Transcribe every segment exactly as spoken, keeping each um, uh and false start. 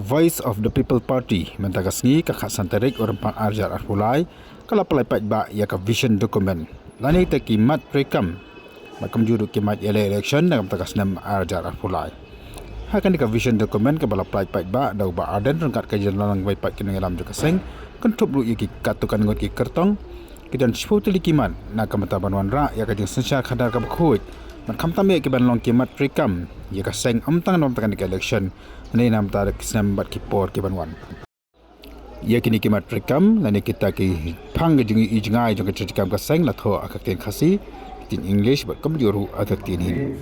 Voice of the People Party mynta ka sngi ka khatsan tarik u Rymphang arhajar arphew lai ka la pynlait paidbah ïa ka vision document lane te ki mat treikam bad kumjuh ruh ki mat ïaleh election na ka bynta ka snem arhajar arphew lai. Ha kane ka vision document kaba la pynlait paidbah da u Bah Ardent ryngkat ka jingïalang bad ki nongïalam jong ka seng, kynthup ruh ïa ki katto katne ngut ki kyrtong, ki don shiphew tylli ki mat na ka bynta ban wanrah ïa ka jingsynshar khadar kaba khuid. Bad khamtam ïa ki ban long ki mat treikam ïa ka seng ym tang na ka bynta kane ka election, lane na ka bynta ki snem bad ki por ki ban wan. Ïa kine ki mat treikam lane kita ki phang ka jingïohi jngai jong ka treikam ka seng la thoh ha ka ktien Khasi, ka ktien English bad kumjuh ruh ha ka ktien Hindi.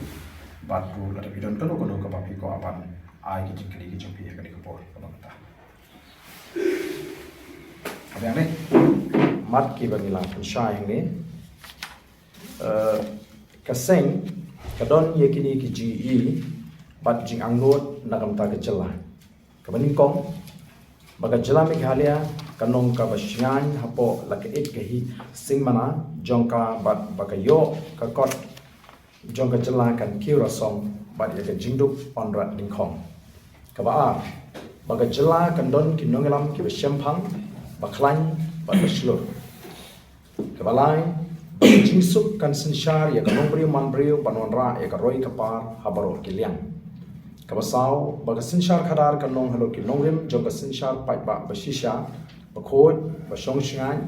Bad ruh lada phi don kano kano kaba phi kwah ban ai ki jingkylli ki jong phi ha kane ka por kaba mynta. Ka biang ne, mat kiba ngi la pynshai hangne. Eh, ka seng ka don ïa kine ki jingïohi bad jingangnud na ka bynta ka jylla. Kaba nyngkong, ba ka jylla Meghalaya kan long kaba shngaiñ hapoh la ka ïit ka hi singmana jong ka bad ba ka ïoh ka kot jong ka jylla kan kiew rasong bad ïa ka jingduk wanrah nyngkong. Kaba ar, ba ka jylla kan don ki nongïalam kiba shemphang, ba khlaiñ bad ba shlur. Kaba lai, ba ka jingsuk kan synshar ïa ka longbriew manbriew ban wanrah ïa ka roi ka par ha baroh ki liang. Kaba saw, ba ka synshar khadar kan long halor ki nongrim jong ka synshar paidbah ba shisha, ba khuid, ba shong shngaiñ,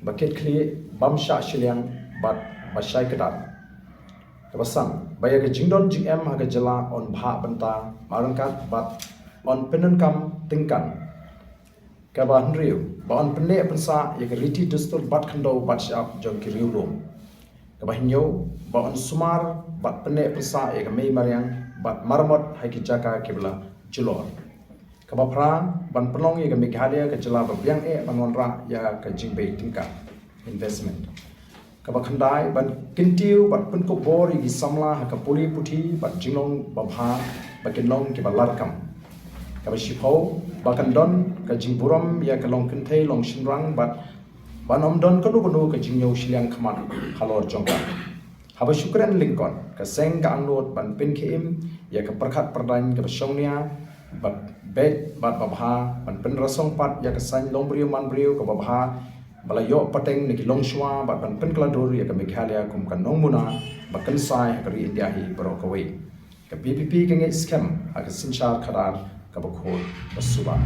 ba kit khlieh, bym shah shiliang bad ba shai kdar. Kaba san, ba ïa ka jingdon jingem ha ka jylla yn bha bynta marryngkat bad yn pyndonkam tyngkan. Kaba hynriew, ba yn pynneh pynsah ïa ka riti dustur bad khyndew bad shyiap jong ki riewlum. Kaba hynñiew, ba yn sumar bad pynneh pynsah ïa ka mei mariang bad maramot ha ki jaka kiba la julor. Kaba phra, ban pynlong ïa ka Meghalaya ka jylla ba biang eh ban wanrah ïa ka jingbei tyngka, investment. Kaba khyndai, ban kyntiew bad pynkup bor ïa ki samla ha ka pule puthi bad jinglong babha ba kin long kiba larkam. Kaba shiphew, ba kan don ka jingburom ïa ka long kynthei long shynrang bad ban ym don kano kano ka jingñiew shiliang khmat halor jong ka. Haba shu kren lyngkot, ka seng ka angnud ban pynkhie im ïa ka pyrkhat pyrdaiñ kaba shongnia, ba beit bad babha, ban pynrasong pat ïa ka saiñ longbriew manbriew kaba bha, ba la ïoh pateng na ki longshuwa bad ban pynkylla dur ïa ka Meghalaya kum ka nongmuna ba kynsai ha ka ri India hi baroh kawei. Ka VPP ka ngeit skhem ha ka synshar khadar kaba khuid ba suba.